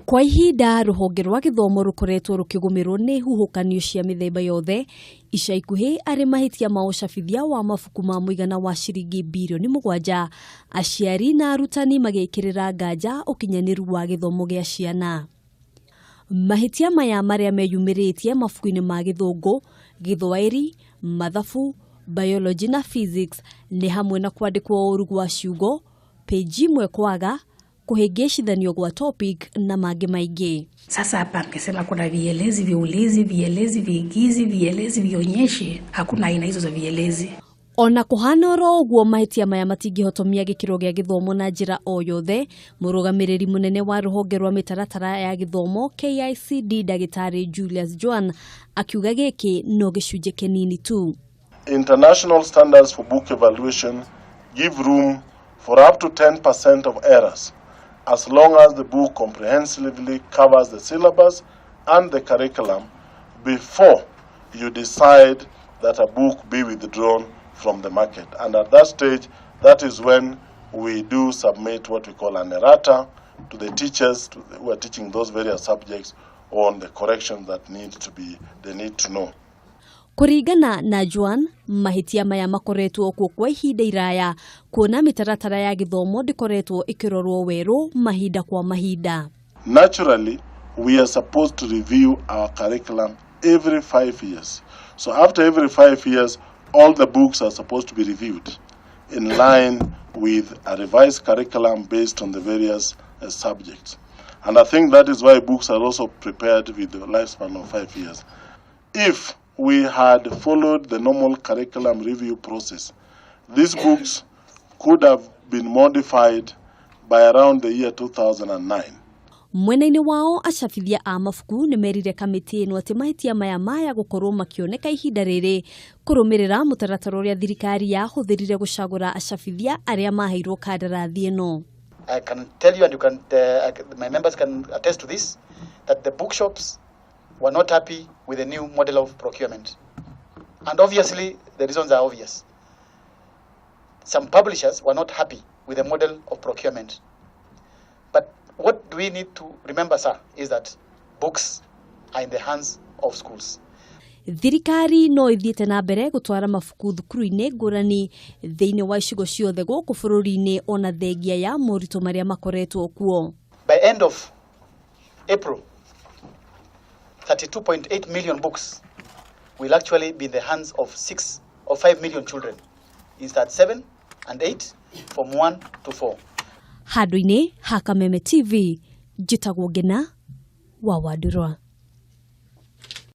Kwa ihinda rũhonge rwa gĩthomo rũkoretwo rũkĩgũmĩrwo nĩ huhũkanio cia mĩthemba yothe, ica ikuhĩ arĩ mahĩtia ma ũcabithia wa mabuku ma mũigana wa ciringi birioni 7, aciari na arutani magĩkĩrĩra nganja ũkinyanĩru wa gĩthomo gĩa ciana. Mahĩtia maya marĩa meyumĩrĩtie mabuku-inĩ ma Gĩthũngũ, Gĩthwaĩri, Mathabu, Biology na Physics nĩ hamwe na kwandĩkwo ũru gwa ciugo, pĩnji imwe kwaga, kũhĩngĩcithanio gwa topic na mangĩ maingĩ. Sasa hapa angesema kuna vielezi viulizi, vielezi viigizi, vielezi vionyeshi. Hakuna aina hizo za vielezi. Ona kũhana oro ũguo, mahĩtia maya matingĩhotomia gĩkĩro gĩa gĩthomo na njĩra o yothe. Mũrũgamĩrĩri mũnene wa rũhonge rwa mĩtaratara ya gĩthomo KICD, Ndagĩtarĩ Julius Joan, akiuga gĩkĩ no gĩcunjĩ kĩnini tu. International standards for book evaluation give room for up to 10% of errors as long as the book comprehensively covers the syllabus and the curriculum before you decide that a book be withdrawn from the market. And at that stage, that is when we do submit what we call an errata to the teachers who are teaching those various subjects on the corrections that need to be, they need to know. Kũringana na Joan, mahĩtia maya makoretwo kuo kwa ihinda iraya, kuona mĩtaratara ya gĩthomo ndĩkoretwo ĩkĩrorwo werũ mahinda kwa mahinda. Naturally, we are supposed to review our curriculum every 5 years. So after every 5 years, all the books are supposed to be reviewed in line with a revised curriculum based on the various subjects. And I think that is why books are also prepared with the lifespan of 5 years. If we had followed the normal curriculum review process, these books could have been modified by around the year 2009. Mwena-inĩ wao, acabithia a mabuku nĩ merire kamĩtĩ ĩno atĩ mahĩtia maya maya gũkorwo makĩoneka ihinda rĩrĩ kũrũmĩrĩra mũtaratara ũrĩa thirikari yahũthĩrire gũcagũra acabithia arĩa maheirwo kandarathi ĩno. I can tell you, and you can, my members can attest to this, that the bookshops were not happy with the new model of procurement. And obviously, the reasons are obvious. Some publishers were not happy with the model of procurement. But what do we need to remember, sir, is that books are in the hands of schools. Thirikari no ithiĩte na mbere gũtwara mabuku thukuru-inĩ ngũrani thĩinĩ wa icigo ciothe gũkũ bũrũri-inĩ, ona thengia ya moritũ marĩa makoretwo kuo. By end of April, 32.8 million books will actually be in the hands of 6 or 5 million children in Standard 7 and 8, from 1 to 4. Handũ-inĩ ha Kameme TV, njĩtagwo Ngena wa Wandurwa.